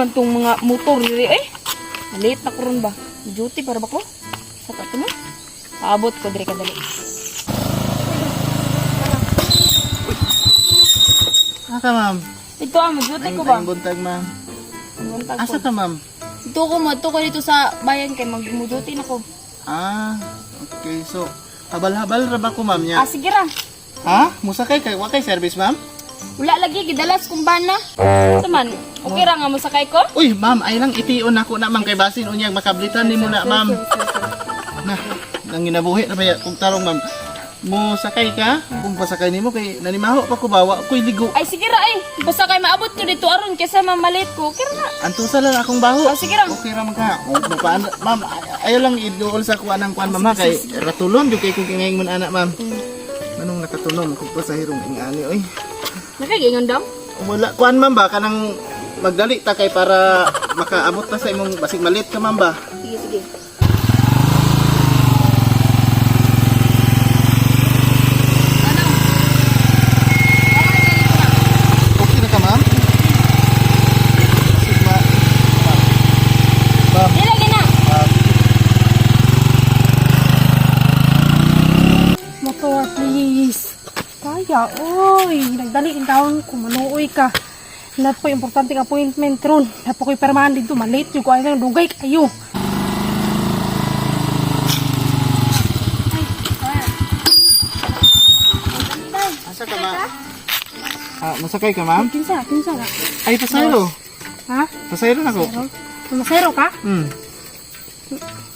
Man tong mga motor diri eh. Late na ko ron ba? Duty para ba ko? Sa kato mo? Paabot ko diri kadali. Asa ma'am? Ito ah, duty ko ba? Ang buntag, ma'am. Buntag Asa ko. ka, ma'am? Ito ko mo, ko dito sa bayan kay mag-duty na ko. Ah, okay. So, habal-habal ra ba ko, ma'am niya? Ah, sige ra. Ha? Musakay kay wa kay service, ma'am? Wala lagi gidalas kung bana. Ito man, okay ra nga mosakay ko? Uy, ma'am, ay lang ition ako na, ma'am, kay basin unyag makablitan nimo na, ma'am. Na, nanginabuhi na ba ya kung tarong, ma'am. Musakay ka? Kung pasakay nimo kay nanimaho pa ko ba, wa ko'y ligo. Ay sige ra eh. Basta kay maabot ko dito aron kaysa mamalit ko. Okay ra na. Antusa lang akong baho. Ah, sige ra. Okay ra man ka. O, mapaan, ma'am, ayaw lang iduol sa kuan ang kuan, ma'am, ha, kay ratulon jud kay kung kingaing man ana, ma'am. Anong nakatunom kung pasahirong ing-ani oy. Nakagingon daw? Wala kuan, ma'am, ba kanang magdali ta kay para makaabot ta sa imong basig malit ka, ma'am, ba. Sige, sige. Ano? Okay na ka, ma'am? Basig ma'am. Di lagi na. Motor, please. Kaya, oy. Nagdali in taon ko, manuoy ka. Na po importante ang appointment ron. Na po ko'y permahan dito. Malate yung ko. Ay, dugay kayo. Asa ka, ma'am? Ah, masakay ka, ma'am? Kinsa, kinsa na. Ay, pasahero. Ha? Pasahero na ko. Tumasero ka?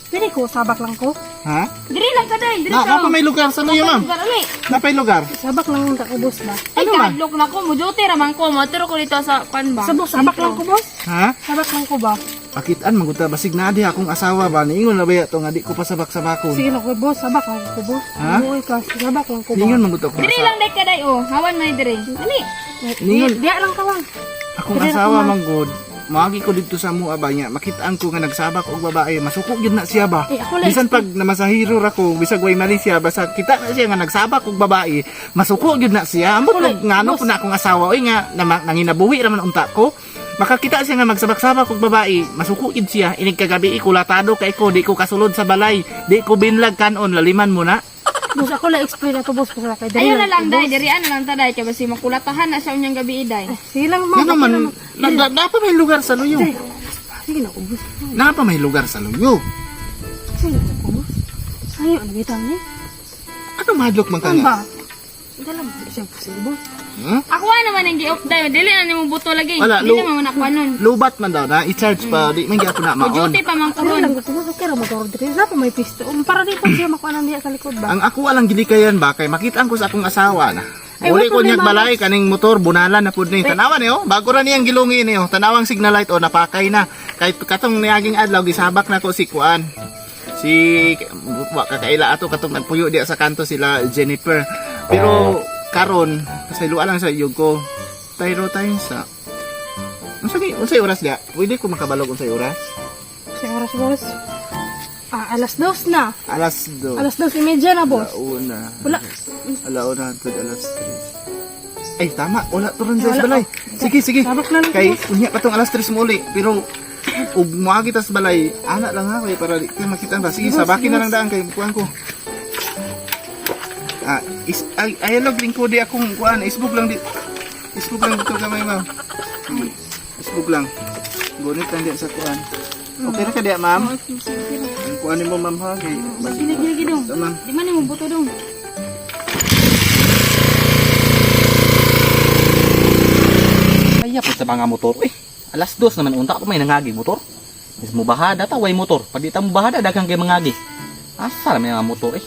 Pwede ko, sabak lang ko. Ha? Diri lang ka day, diri Na, ka. napa may lugar sa luyo, ma'am. Lugar ali. Napa may lugar. Sabak lang ko, boss ba? Ay, Ano man? kahadlok na ko. Muduty raman ko. Motoro ko dito sa pan ba? Sa boss, sabak lang ko, boss. Ha? Sabak lang ko ba? Pakitaan maguta basig na di akong asawa ba niingon na ba ya to nga di ko pasabak-sabakon. Sige lang ko, boss. Sabak lang ko, boss. Ha? Manuoy ka. Sabak lang ko ba? Niingon maguta akong Diri asawa. lang day ka day oh. Hawan man diri. Dali. Ningon Diya lang ka lang. akong asawa man gud. Moagi ko didto sa mua ba niya. Makitaan ko nga nagsabak og babae, masuko gyud na siya ba. Eh, ako lang. Bisan pag namasahiro ra ko, bisag way mali siya, basta kita na siya nga nagsabak og babae, masuko gyud na siya. Ambot Ako og ngano po na akong asawa oy nga nanginabuhi ra man unta ko. Makakita siya nga magsabak-sabak og babae, masuko gyud siya. Inig kagabi ikulatado kay ko, di ko kasulod sa balay, di ko binlag kanon, laliman mo na. Boss, ako lang explain na to, boss. Basta kay dali Ayaw na lang ko, day, boss. diri na lang ta day kay basi makulatahan na siya unyang gabi day. Sige lang, ma'am. Nga Okay naman, lang. napa may lugar sa luyo. Sige na ko, boss. Napa may lugar sa luyo. Sige na ko, boss. Ay, ano bitaw ni? Ano madlok man ka Ano nga? ba? Dala mo siya pusil, boss. Huh? Ako naman ang gi-off day, dili na nimo buto lagi. Wala, Dili man na kuanon. Lubat man daw na, i-charge pa, di man gyapon na maon. Duty pa man ko Ano ron. lang ko, boss. Okay ra motor diri. Napa may pisto. Para di po siya makuha ng diya sa likod ba? Ang ako alang gilikayan ba kay makita ko sa akong asawa na. Ay, Uli wala ko niyang problema, balay kaning motor bunalan na pud ni. Tanawan niyo, bago ra niyang gilungi niyo. Tanawang signal light o napakay na. Kahit katong niaging adlaw gisabak na ko si kuan. Si wa kakaila ato katong nagpuyo diya sa kanto sila Jennifer. Pero karon pasayloa lang sa iyog ko. Tayro tayo sa unsay oras diya? Pwede ko makabalog unsay oras? Sa oras, boss. Ah, 2:00 na. 2:00. 2:30 na, boss. Alauna. Wala. Alauna hangtod 3:00. Ay, tama. Wala to ron sa Wala. balay. Sige, sige. Sabak na lang, Kay, boss. unya pa tong 3:00 mo uli. Pero, ug moagi tas balay, ana lang ha, kay para di ka makita ba. Sige, Boss, sabakin na boss. lang daan kay kuan ko. Ah, is, ay, ayalog lingkod di akong kuan. Isbog lang di. Isbog lang dito gamay, ma'am. Sige, isbog lang. Gunit lang di sa kuan. Okay ra ka diya, ma'am? Ang kuan nimo, ma'am, ha? Kay, Sige, sige dong. Ito, ma'am. Di man nimo buto dong. Kaya po sa mga motor eh. 2:00 naman unta pa may nangagi motor. Mismo bahada ta way motor. Pag di ta mo bahada daghang kay mangagi. Asa na may mga motor eh.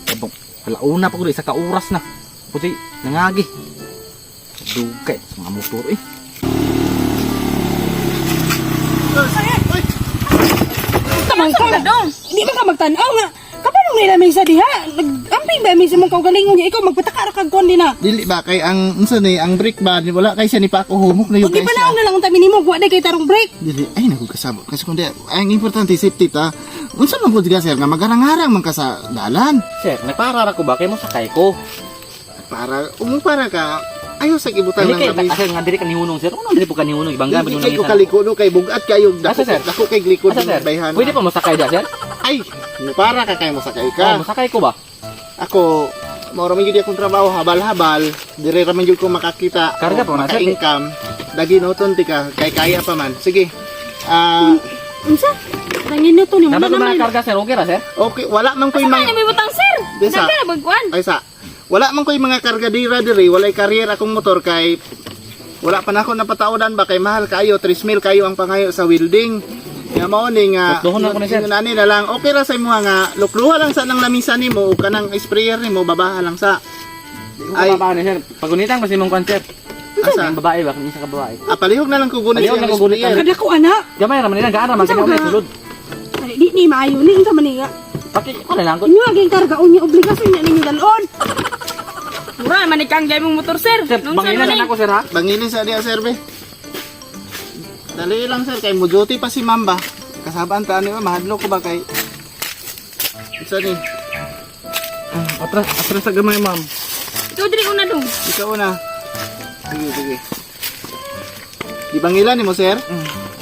Kabong alauna pa ko sa ka oras na. Puti nangagi. Dugay sa mga motor eh. Tamang ka. Hindi man ka magtan-aw nga. Kapano may lamesa diha? Nag-amping ba mi sa mong kaugalingon niya? Ikaw magpataka ra kag kuan din na. Dili ba kay ang unsa ni ang brake ba wala kay siya ni pa ako humok na Pag yung kay siya. ipanaw na lang unta minimo, wa day kay tarong break. Dili ay naku kasabot kasi kundi ang importante safety ta. Unsa man pud ka sir nga magarang-arang man ka sa dalan. Sir, nagparara ko ba kay mo sakay ko? Para umo para ka Ayaw sa gibutang Dili ng kay lamisa. asa nga dili ka nihunong, sir. Ano dili po ka nihunong? Ibangga ba Dili nung kay ko lamisa? kaliko no kay bugat kayo dako Asa, sir? dako kay glikod Asa, sir? ng bayhan. Pwede pa masakay da, sir? Ay, para ka kay mo sakay Oh, ka. masakay ko ba? Ako mao ra man gyud akong trabaho habal-habal, dire ra man gyud ko makakita. Karga pa man, sir. Maka-income. Dagi noton ti ka kay kaya pa man. Sige. Ah, Unsa? Tangin na to ni mo Dapat na ko naman. mga karga, sir. Okay ra, sir? Okay, wala man ko'y Asa mga man may butang, sir? Di sa- Daghan na bagkuan. Ay sa wala man ko'y mga kargadira diri, walay karyer akong motor kay wala pa na ako napataodan ba kay mahal kayo, 3 mil kayo ang pangayo sa welding. Nga mao ni nga Lukluhon na ko ni sir. ingon ani na lang okay ra sa imo nga lukluha lang sa nang lamisa nimo o kanang sprayer nimo babaha lang sa. Ay, Ay. babae ni sir. Pagunitan ko si mong kwan, sir. Asa? Ang babae ba? Kung isa ka babae. Ah, palihog na lang ko gunit Palihog ang na ko gunit sprayer. Kada ko ana. Gamay ra man nila, gaan ra man Unsa kanya ba? may sulod. Ay, di ni maayo ni unsa man ni nga. Paki ko na lang ko. Inyo aging karga unya obligasyon niya ninyo dalon. Mura man ikang gay mong motor, sir. Sir, Nung saan bangilan man na eh. ako, sir, ha? Bangili sa diya sir be. Dali lang sir kay mo duty pa si ma'am ba. Kasabaan ta ani ba mahadlok ko ba kay Unsa ni? Atras, atras sa gamay, ma'am. Ikaw diri una dong. Ikaw na. Sige, sige. Gibangilan nimo sir?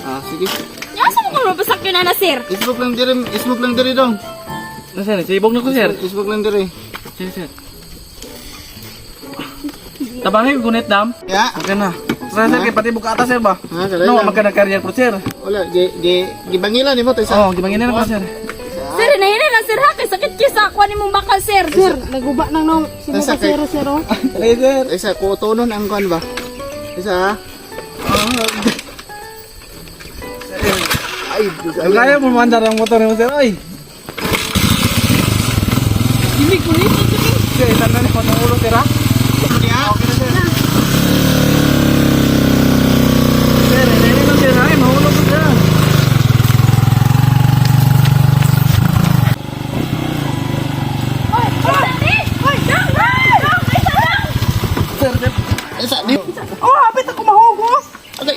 Ah, sige. Nya asa mo ko mapasakyon na, sir? Isbog lang diri, isbog lang diri dong. Na, sir, sibog na ko, sir. Isbog lang diri. Sir, sir. Tabangay gunit dam. Ya. Okay na. Sir, sir, kay pati buka ata, sir ba? Ha, kalay No, lang. magka na-career po, sir. Wala, gi gi gibangilan nimo tay sa. Oh, gibangilan na ko, sir. Sir, hinahina lang, sir, ha? Kay sakit kay sa kuan nimong bakal, sir. Sir, naguba nang nong sino Nasa ka kay- zero zero. Ay, sir. Isa kutonon ang kuan ba? Isa. Ha? Ay, Diyos, ay. Kaya mo mandar ang motor mo, sir. Ay. Dili ko nito. Sir, itan na ni ko ng ulo, sir, ha? Ya. Okay na, sir. Sir, hinahina lang, sir. Ay, mahulog ko, sir. Hoy, hoy, dang, dang, isa lang. Sir, sir. Isa di. Oh, hapit ako mahugo. Okay.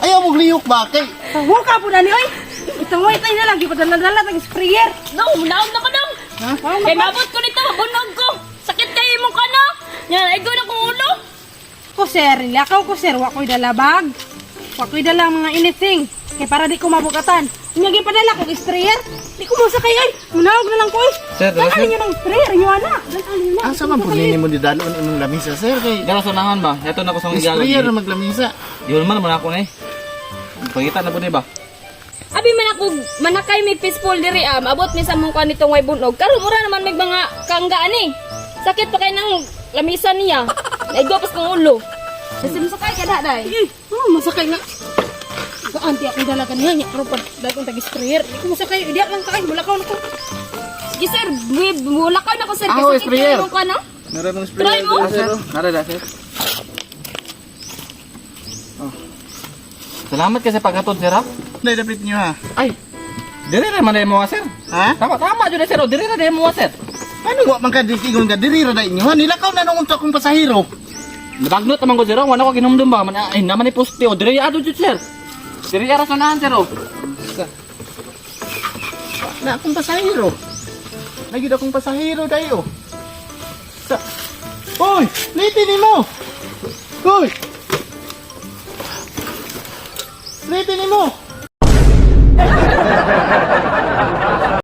Ayaw mo liyok ba kay? Tawo ka po na ni oy. Itaway tayo na lang gipadala-dala tag sprayer. Dong, naog na ko dong. Kay mabot ko nito, mabunog ko. Sakit kayo imong kano. Nya, igo na kong ulo. Ko sir, lakaw ko sir, wa ko'y dala bag. Wa ko'y dala mga anything. Kay para di ko mabukatan. Unya gipadala kog sprayer. Di ko mosakay ay. Munawag na lang ko oy. Sir, dala, Dala sir. ninyo ng sprayer inyo ana. Dala ninyo na. Asa man pud nimo didalon imong lamisa sir kay Dala sa unahan ba? Ito na ko sa mga sprayer na maglamisa. Yun man man ako na eh. Pangita na po, di ba? Abi man ako manakay may peaceful diri ah. Maabot mi sa mong kuan nitong way bunog. Karon mura naman may mga kanggaan eh. Sakit pa kay nang lamisa niya. Naigo pas kong ulo. Kasi masakay ka da day. Eh, oh, masakay nga. Gaan ti akong dala kaniya nya karon pa dagong tag sprayer. Di ko masakay, di lang kaay, mulakaw na ko. Sige sir, mulakaw na ko sir. Ah, Kay oh, sakit sprayer. kayo imong kuan no? Meron mong Try sprayer mo. diri, sir. oh. Nara da, sir. Oh. Salamat kasi paghatod, sir, ha? Dai dapit niyo ha. Ay, dire ra man mo, sir. Ha? Tama, tama, jud na, sir. Oh, Dire ra mo, sir. Ano wa man ka ingon ka diri ra dai inyo ha? Nilakaw na nung unta kong pasahero. Nabagnot naman ko, sir. oh. Wala ko kinumdum ba? Man, ay, naman ni poste. Oh, dire ato jud, sir. Dire ra sa unahan, sir, oh. Na akong pasahero. Nagyud akong pasahero dayo. Sa Hoy, liti nimo. Hoy. Liti nimo.